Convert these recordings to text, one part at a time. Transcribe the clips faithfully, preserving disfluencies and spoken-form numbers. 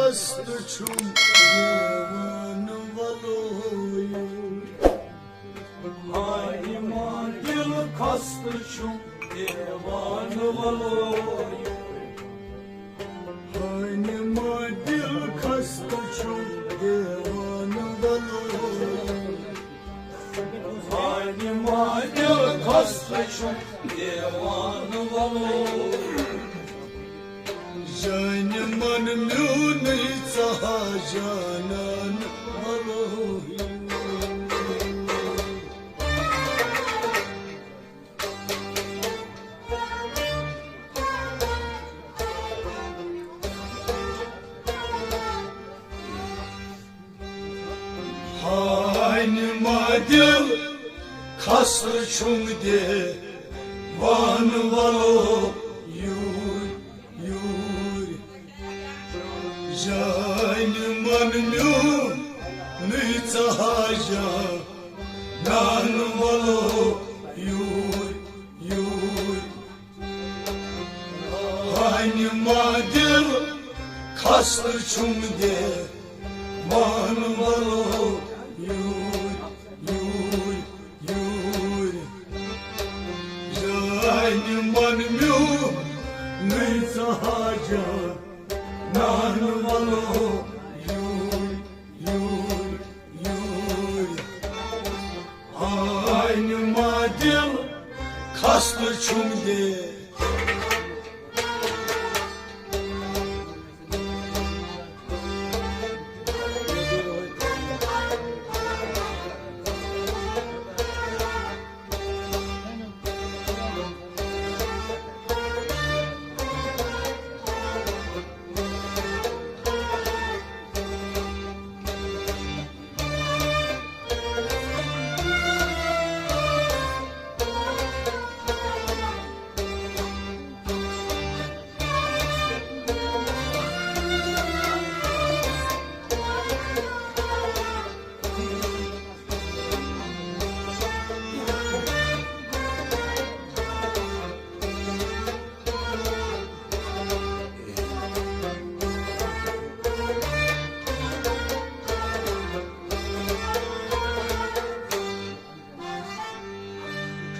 خستہٕ چھُم دیوان وَلو یوٗرۍ۔ ہاے ما دِل خستہٕ چھُم دیوان وَلو یوٗرۍ۔ ہاے ما دِل خستہٕ چھُم دیوان وَلو یوٗرۍ۔ ہاے ما دِل خستہٕ چھُم دیوان وَلو۔ جانہِ من میونُے ژاہ جانان وَلو۔ ہاے ما دِل خستہٕ چھُم دیوان وَلو یوٗرۍ، یوٗرۍ۔ جانہِ من میونُے ژاہ جانان وَلو یوٗرۍ، یوٗرۍ۔ ہاے ما دِل خستہٕ چھُم دیوان وَلو یوٗرۍ، یوٗرۍ، یوٗرۍ۔ جانہِ من میونُے ژاہ جانان وَلو یوٗرۍ، یوٗرۍ، یوٗرۍ۔ ہاے ما دِل خستہٕ چھُم دے۔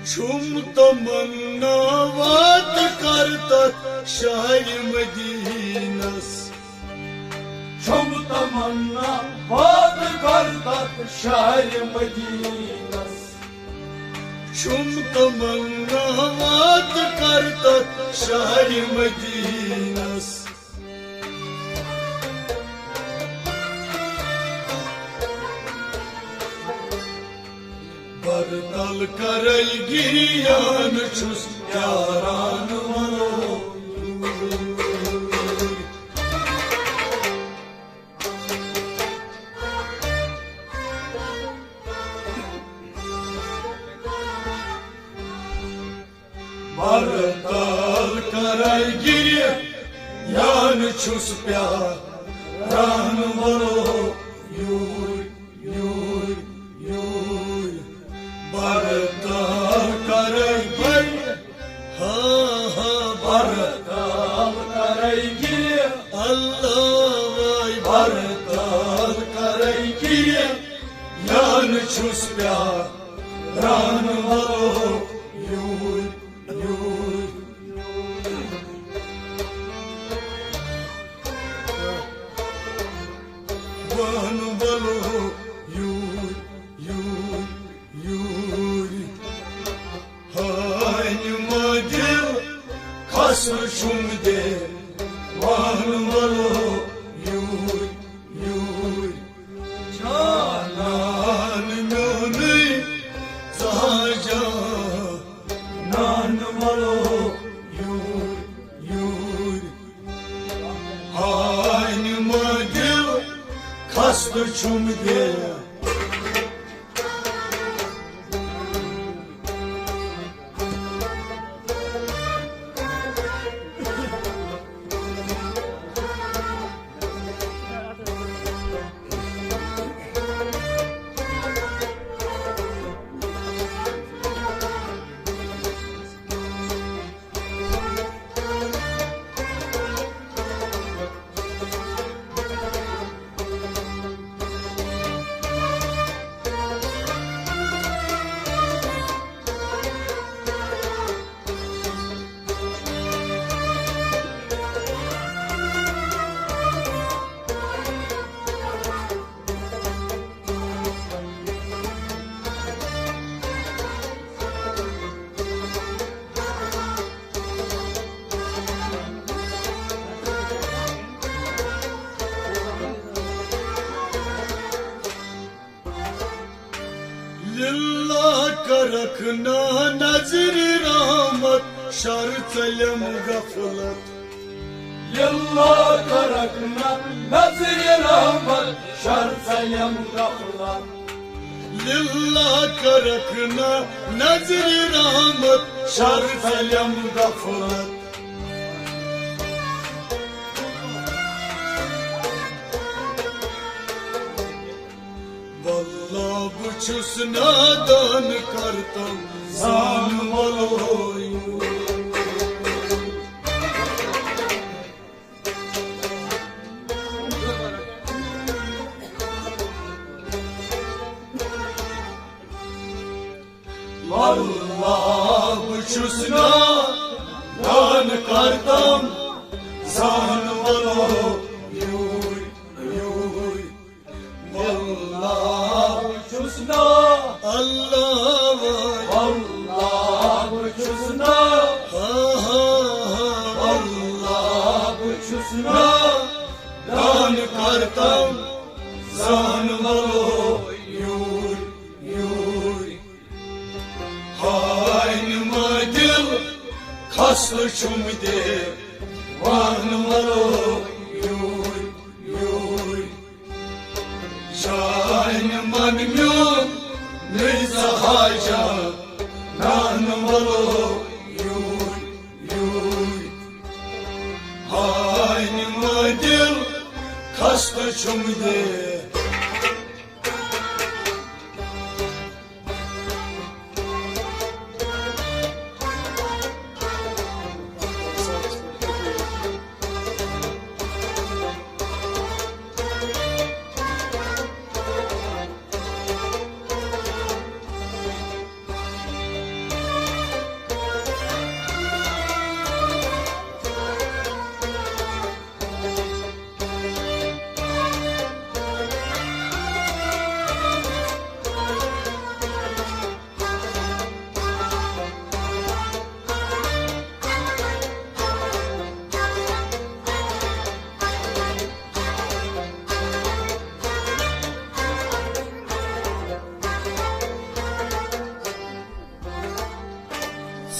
چھُم تمنا واتہٕ کر تتھ شہرِ مدینس۔ چھُم تمنا واتہٕ کر تتھ شہرِ مدینس۔ چھُم تمنا واتہٕ کر تتھ شہرِ مدینس۔ بر تل کرے گریان چھُس پیاران وَلو۔ بر تل کرے گریان چھُس پیاران وَلو یوٗرۍ، یوٗرۍ، یوٗرۍ۔ بر تل کرے گریان، ہا، ہا، بر تل کرے گریان۔ اللہ واے بر تل کرے گریان چھُس پیاران وَلو یوٗرۍ، یوٗرۍ۔ وَن وَلو یوٗرۍ، یوٗرۍ، یوٗرۍ۔ ہاے ما دِل خستہٕ چھُم دیوان وَلو یوٗرۍ، یوٗرۍ۔ جانان میونُے ژاہ جانان وَلو یوٗرۍ، یوٗرۍ۔ ہاے ما دِل خستہٕ چھُم دیوان۔ کرکھ نہ نظرِ رحمت، شر ژلیم غفلت۔ للہ کرکھ نہ نظرِ رحمت، شر ژلیم غفلت۔ للہ کرکھ نہ نظرِ رحمت، شر ژلیم غفلت۔ واللہ بہٕ چھُس نادان کرتم زان ولو۔ واللہ بہٕ چھُس نادان کرتم زان ولو یوٗرۍ یوٗرۍ۔ واللہ بہٕ چھُس نا، اللہ وای۔ واللہ بہٕ چھُس نا، ہا ہا ہا۔ واللہ بہٕ چھُس نا، دان کرتم زان ولو یوٗرۍ یوٗرۍ۔ ہاے نہٕ ما دِل خستہٕ چھُم دے وان ولو یوٗرۍ یوٗرۍ۔ جان من میون نٔے ژٕ حاجت نان ولو یوٗرۍ یوٗرۍ۔ ہاے نہٕ ما دِل خستہٕ چھُم دے۔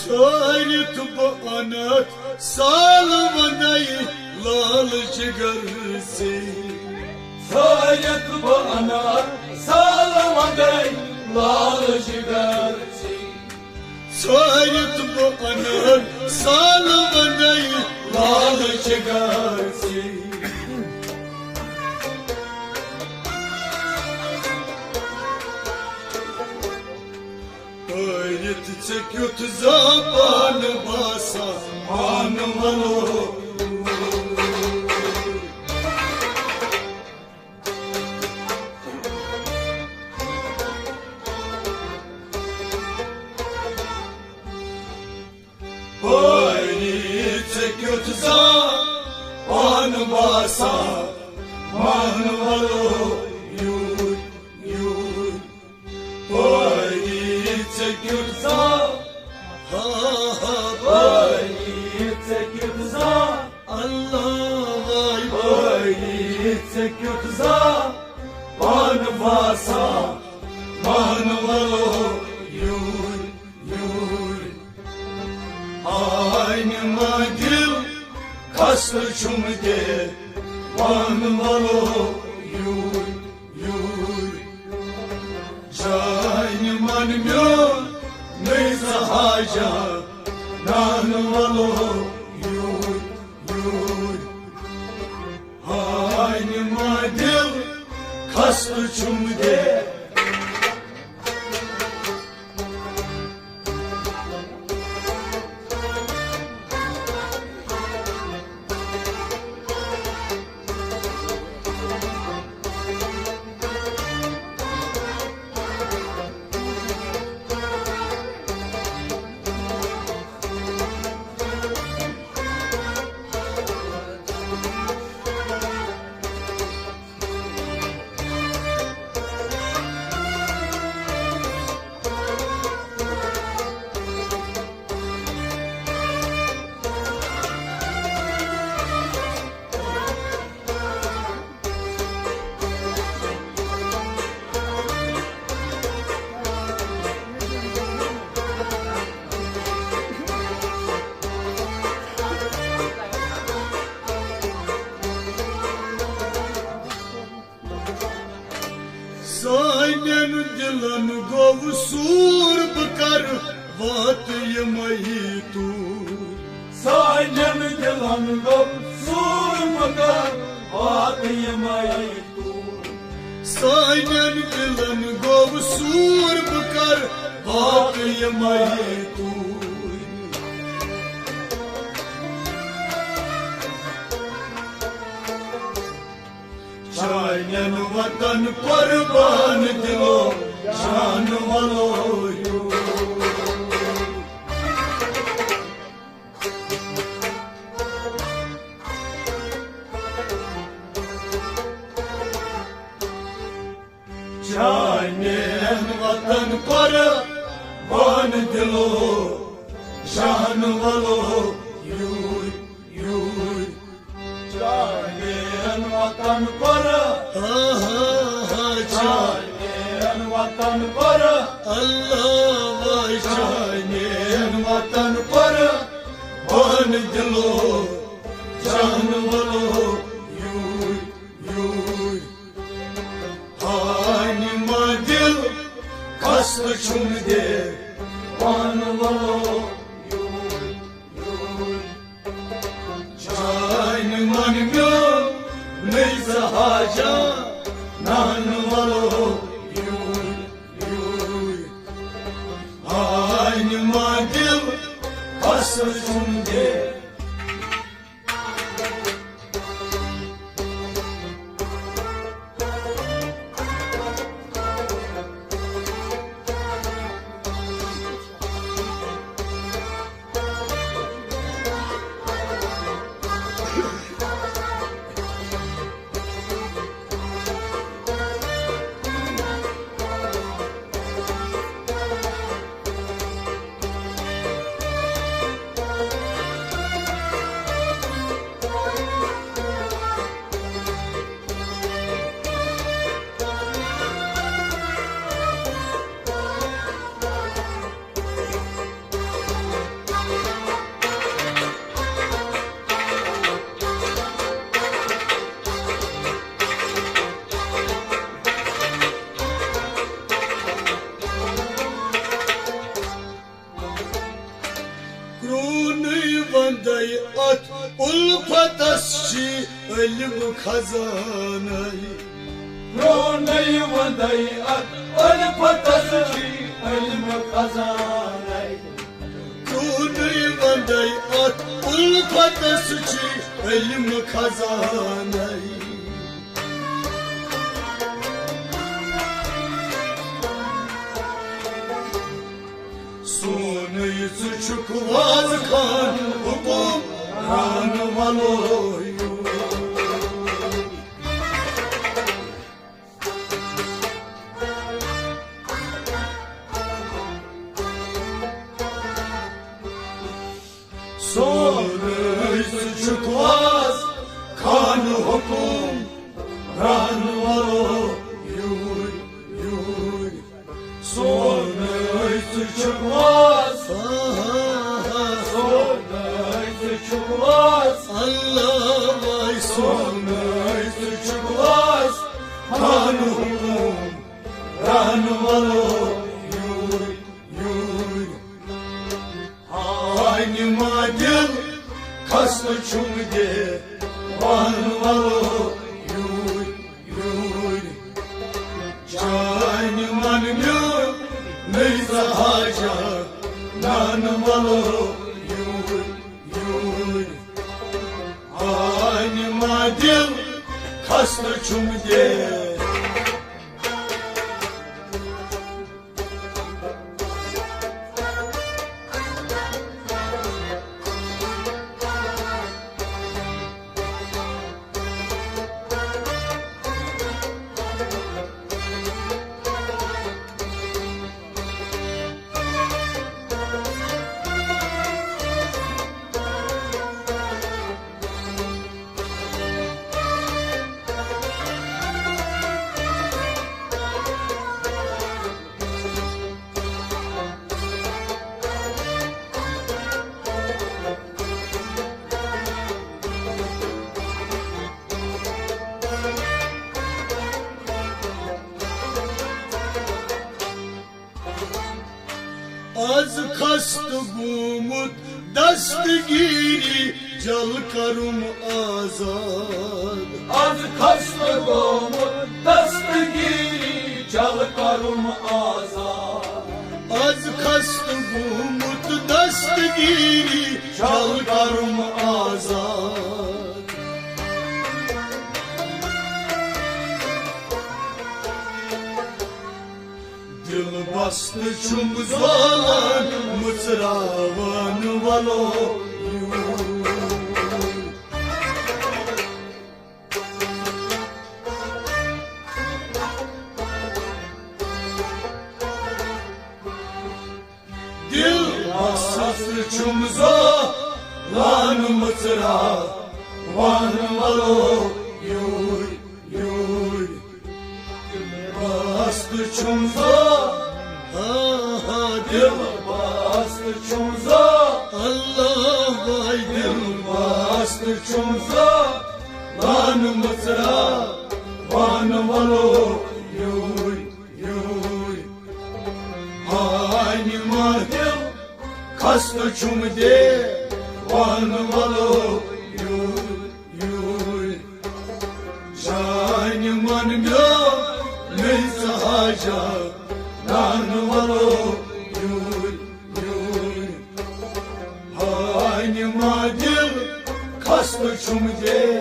ژھٲرِتھ بہٕ اَنَتھ سال وَندَے لال جِگر سے۔ ژھٲرِتھ بہٕ اَنَتھ سال وَندَے لال جِگر سے۔ ژھٲرِتھ بہٕ اَنَتھ سال وَندَے لال جِگر سے۔ پٲرِتھ ژےٚ کیُتھ زا پانہٕ باسان پانہٕ وَلو۔ پٲری ژےٚ کیُتھ زا پانہٕ باسان، مان وَلو یوٗرۍ، یوٗرۍ۔ پٲری ژےٚ کیُتھ زا، ہا، ہا، پٲری ژےٚ کیُتھ زا، اللہ وای۔ پٲری ژےٚ کیُتھ زا پانہٕ باسان، مان وَلو یوٗرۍ، یوٗرۍ۔ آے نہٕ ما دِل خستہٕ چھُم دے، وَن وَلو یوٗرۍ، یوٗرۍ۔ جانہِ من میون نٔے ژٕ حاجت، نان وَلو یوٗرۍ، یوٗرۍ۔ آے نہٕ ما دِل خستہٕ چھُم دے۔ دِلن گوٚو سوٗر، بہٕ کَرٕ واتہٕ یِمَے توٗرۍ۔ سانٮ۪ن دِلن گوٚو سوٗر، بہٕ کَرٕ واتہٕ یِمَے توٗرۍ۔ سانٮ۪ن دِلن گوٚو سوٗر، بہٕ کَرٕ واتہٕ یِمَے توٗرۍ۔ چانٮ۪ن وطن قربان دِلو جان ولو یوٗرۍ۔ چانٮ۪ن وطن قربان دِلو جان ولو یوٗرۍ، یوٗرۍ۔ چانٮ۪ن وطن قربان، آہا، آہا، چانٮ۪ن وطن قربان، اللہ واے، چانٮ۪ن وطن قربان دِلو جان ولو یوٗرۍ، یوٗرۍ۔ ہانہِ ما دِل خستہٕ چھُم دِوان ولو یوٗرۍ، یوٗرۍ۔ چانہِ من میون نٔے زہاجا نان ولو یوٗرۍ، یوٗرۍ۔ ہانہِ ما دِل خستہٕ چھُم دِوان کرٛونٕے وندے اتھ الفتس چھی علم خزانے۔ کرٛونٕے وندے اتھ الفتس چھی علم خزانے۔ کرٛونٕے وندے اتھ الفتس چھی علم خزانے۔ سونُے ژٕ چھُکھ واز خان حُکُم ران ولو یوٗرۍ۔ سونُے ژٕ چھُکھ واز خان حُکُم ران ولو یوٗرۍ، یوٗرۍ۔ سونُے ژٕ چھُکھ واز، سونُے ژٕ چھُکھ واز، اللہ واے سونُے ژٕ چھُکھ واز خان حُکُم ران ولو یوٗرۍ، یوٗرۍ۔ ہانہِ ما دِل خستہٕ چھُم دِوان ولو یوٗرۍ، یوٗرۍ۔ چانہِ من میون نٔے زہاجا نان ولو یوٗرۍ، یوٗرۍ۔ ہانہِ ما دِل خستہٕ چھُم دِوان از خستہٕ گوٚمُت دستگیٖری جل کرُم آزاد۔ از خستہٕ گوٚمُت دستگیٖری جل کرُم آزاد۔ از خستہٕ گوٚمُت دستگیٖری جل کرُم آزاد۔ دل بستہٕ چھُم زالان مٕژراوان ولو یوٗر۔ دل بستہٕ چھُم زالان مٕژراوان ولو یوٗر، یوٗر۔ بستہٕ چھُم زا، ہا، ہا، دل بستہٕ چھُم زا، اللہ بھائی۔ دل بستہٕ چھُم زا، وان مٕژراوان ولو یوٗرۍ، یوٗرۍ۔ ہانہِ ما دل خستہٕ چھُم دے، وان ولو یوٗرۍ۔ یوٗرۍ۔ جانہِ من میون، مےٚ ژٕ حاجت، نان ولو یوٗرۍ، یوٗرۍ۔ ہانہِ ما دل خستہٕ چھُم دے۔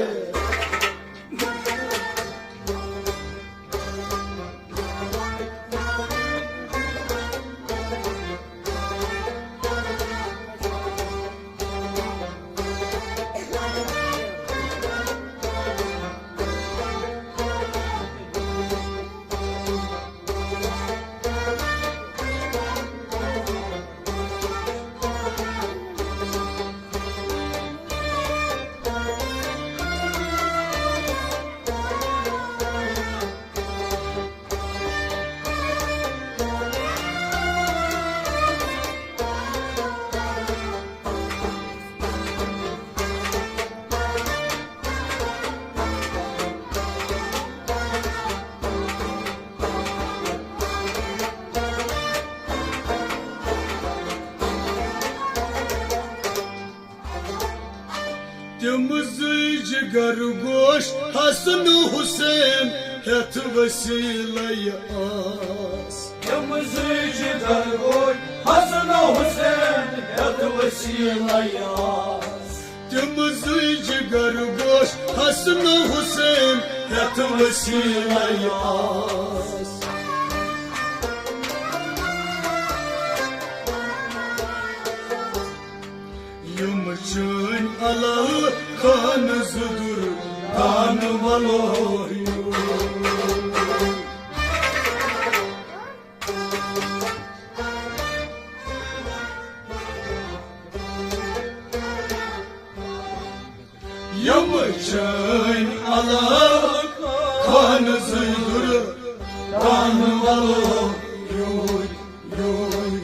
تِم زٕے جگر گوش حسن حسین ہٮ۪تھ وسیلے آس۔ تِم زٕے جگر گوش حسن حسین ہٮ۪تھ وسیلے آس۔ تِم زٕے جگر گوش حسن حسین ہٮ۪تھ وسیلے آس۔ یِم چٲنۍ علاوٕ خانہٕ زٕ دُر دانہٕ ولو ہیوٗ۔ یِم چٲنۍ علاوٕ خانہٕ زٕ دُر دانہٕ ولو یوٗرۍ، یوٗرۍ۔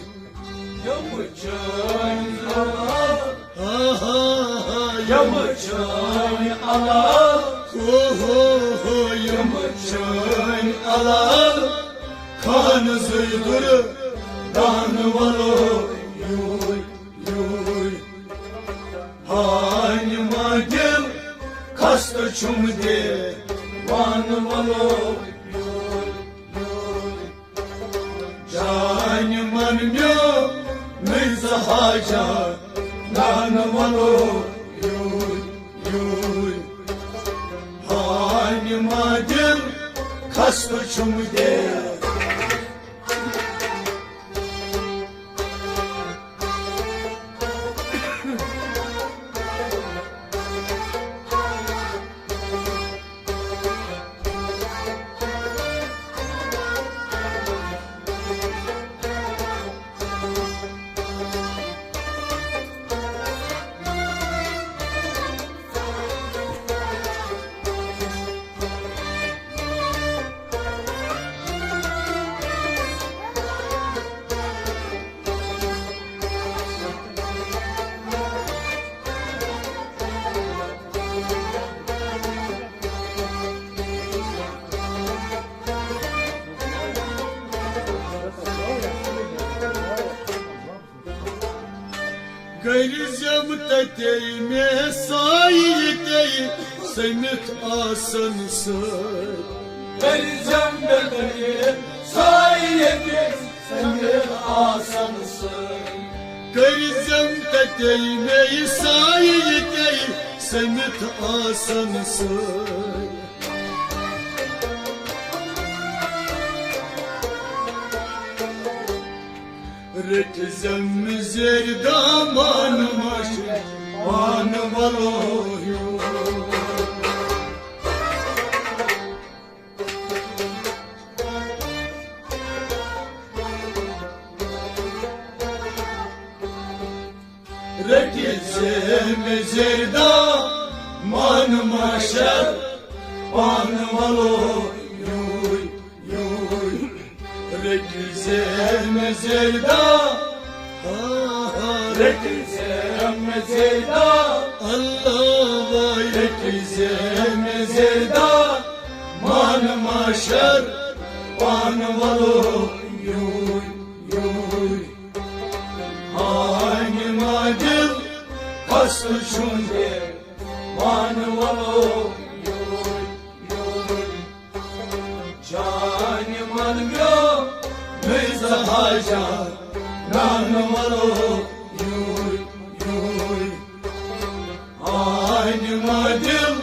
یِم چٲنۍ علاوٕ، ہا، ہا، ہا، یِم چٲنۍ علاوٕ، ہو، ہو، ہو، یِم چٲنۍ علاوٕ خانہٕ زٕ دُر دانہٕ ولو یوٗرۍ، یوٗرۍ۔ ہانہِ ما دل خستہٕ چھُم دے، وان ولو یوٗرۍ، یوٗرۍ۔ جانہِ من میون، نٔے زٕ حاجت، نان ولو یوٗرۍ، یوٗرۍ۔ ہانہِ ما دل خستہٕ چھُم دے۔ تتے مےٚ سایہِ ییٚتے سٔمِتھ آسن سٲرۍ۔ کٔرۍ زٮ۪م مےٚ تتے سایہِ ییٚتے سٔمِتھ آسن سٲرۍ۔ کٔرۍ زٮ۪م تتے مےٚ سایہِ ییٚتے سٔمِتھ آسن سٲرۍ۔ رٔٹۍ زٮ۪م زیرِ دامان ماشر پانہٕ ولو ہیوٗ۔ رٔٹۍ زٮ۪م زیرِ دامان ماشر پانہٕ ولو ہیوٗ۔ یوٗرۍ۔ رٔٹۍ زٮ۪م زیرِ دامان، ہا، ہا، رٔٹۍ زٮ۪م زیرِ دامان۔ اللہ وای۔ رٔٹۍ زٮ۪م زیرِ دامان ماشر پانہٕ ولو یوٗرۍ، یوٗرۍ۔ ہانہِ ما دِل خستہٕ چھُم دِل پانہٕ ولو یوٗرۍ، یوٗرۍ۔ جانہِ من میون نٔے زٕ حاجات، نانہٕ ولو یوٗرۍ، یوٗرۍ۔ آنہِ ما دِل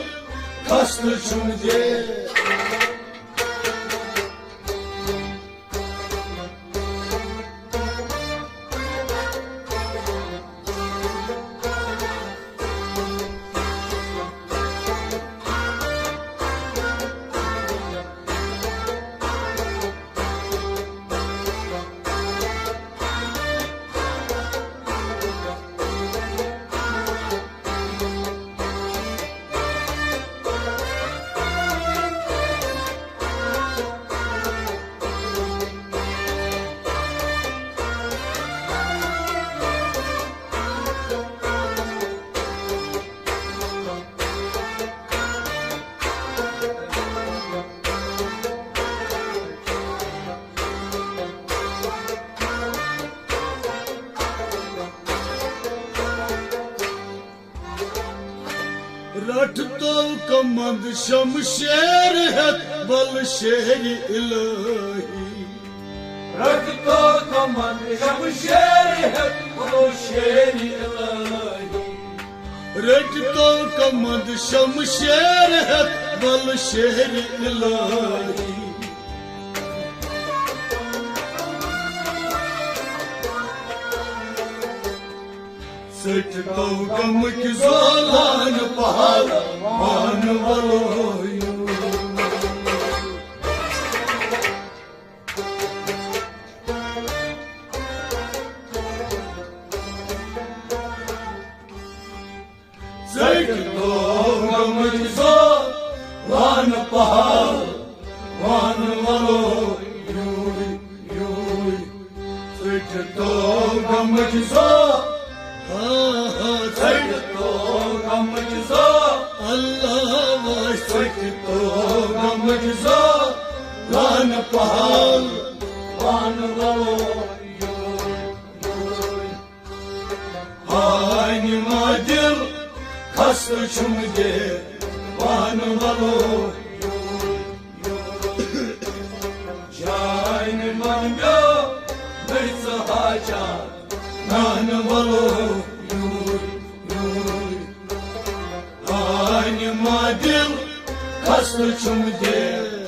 خستہٕ چھُم دِل۔ رٹھ تو کمند شمشیر ہیتھ بل شیر الہی۔ رٹھ تو کمند شمشیر ہیتھ بل شیر الہی۔ رٹھ تو کمند شمشیر ہیتھ بل شیر الہی۔ ژٔٹۍ تو غمٕکۍ زولان پہل پانہٕ ولو۔ ژٔٹۍ تو غمٕکۍ زولان پہل پانہٕ ولو یوٗرۍ، یوٗرۍ۔ ژٔٹۍ تو غمٕکۍ زو-، ہا، ہا، ژٔٹۍ تو غمٕکۍ زو-، اللہ واسطہٕ۔ ژٔٹۍ تو غمٕکۍ زولان پہل پانہٕ ولو یوٗرۍ، یوٗرۍ۔ ہانہِ ما دِل خستہٕ چھُم دِل پانہٕ ولو۔ جانہِ من میون نٔے ژٕ حاجات، نانہٕ ولو یوٗرۍ، یوٗرۍ۔ ہانہِ ما دِل خستہٕ چھُم دِل۔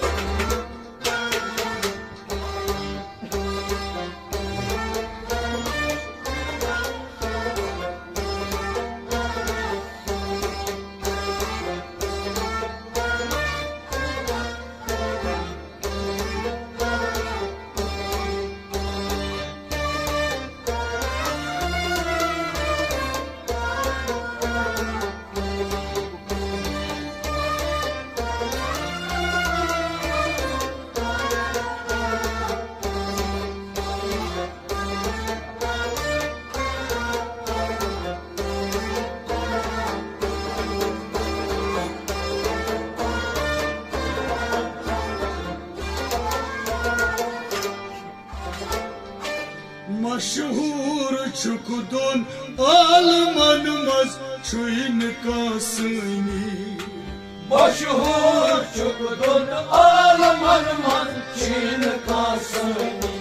چھُکھ دۄن عالمن منٛز چھُے نہٕ کانٛہہ سٲنی۔ مشہوٗر چھُکھ دۄن عالمن منٛز چھُے نہٕ کانٛہہ سٲنی۔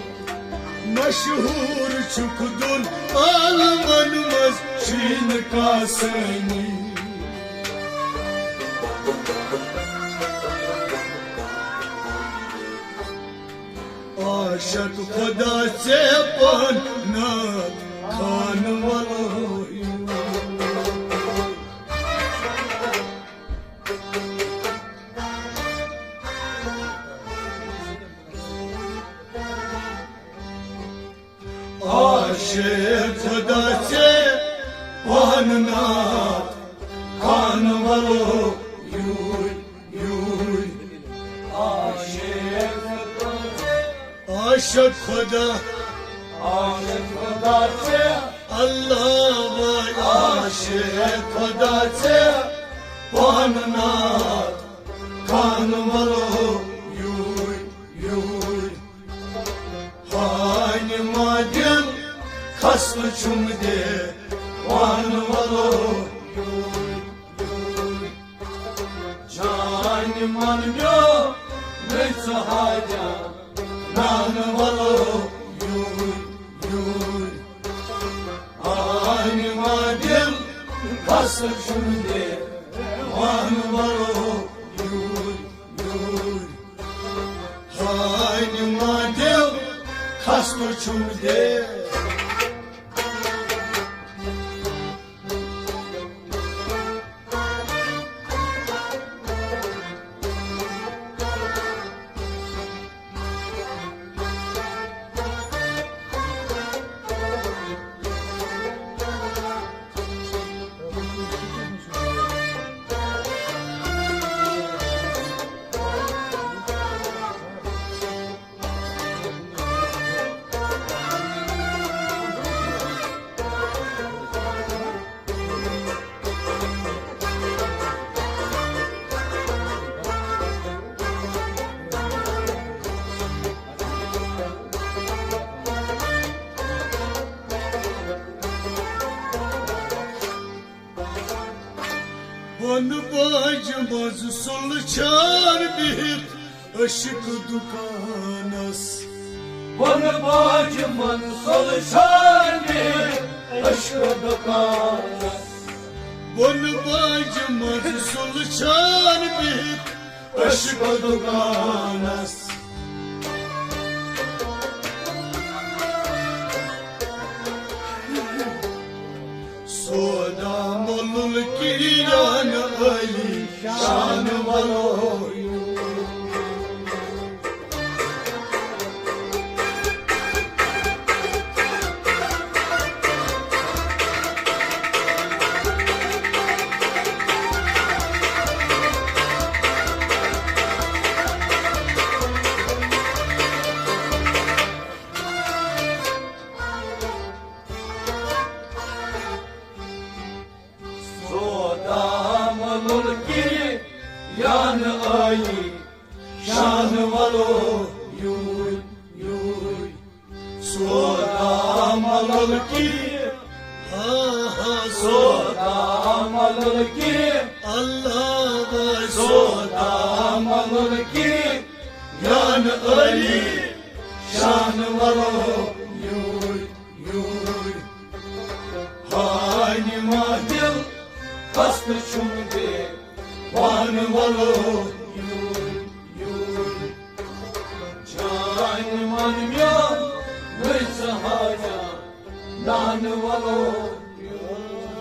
مشہوٗر چھُکھ دۄن عالمن منٛز چھُے نہٕ کانٛہہ سٲنی۔ عاشق خدا ژےٚ پانہٕ ناتھ خان وَلو۔ عاشق خدا ژےٚ پانہٕ ناتھ خان وَلو یوٗرۍ، یوٗرۍ۔ عاشق خدا، عاشق خدا ژےٚ، اللہ وای۔ عاشق خدا ژےٚ پانہٕ ناتھ خان وَلو یوٗرۍ، یوٗرۍ۔ ہانہِ ما دِل خستہٕ چھُم دے وان وَلو۔ جانہِ من میو نٔژ ہاجا نان وَلو۔ ہانہِ ما دِل خستہٕ چھُم دے وان وَلو۔ ہانہِ ما دِل خستہٕ چھُم دے۔ بۄنہٕ باجہِ منٛز سُلہٕ چھان بِہِتھ عشق دُکانس۔ بۄنہٕ باجہِ منٛز سُلہٕ چھان بِہِتھ عشق دُکانس۔ بۄنہٕ باجہِ منٛز سُلہٕ چھان بِہِتھ عشق دُکانس۔ سودا مۄلُل کِریان علی شان وَلو۔ سودا مۄلُل کِریان علی شان وَلو یوٗرۍ، یوٗرۍ۔ سودا مۄلُل کِریان، ہا ہا، سودا مۄلُل کِریان، اللہ وای۔ سودا مۄلُل کِریان علی شان وَلو یوٗرۍ، یوٗرۍ۔ ہانہِ ما دِل خستہٕ چھُم دے وان وَلو یوٗرۍ، یوٗرۍ۔ جانہِ من میون نٔژ ہاجا نان وَلو یوٗرۍ۔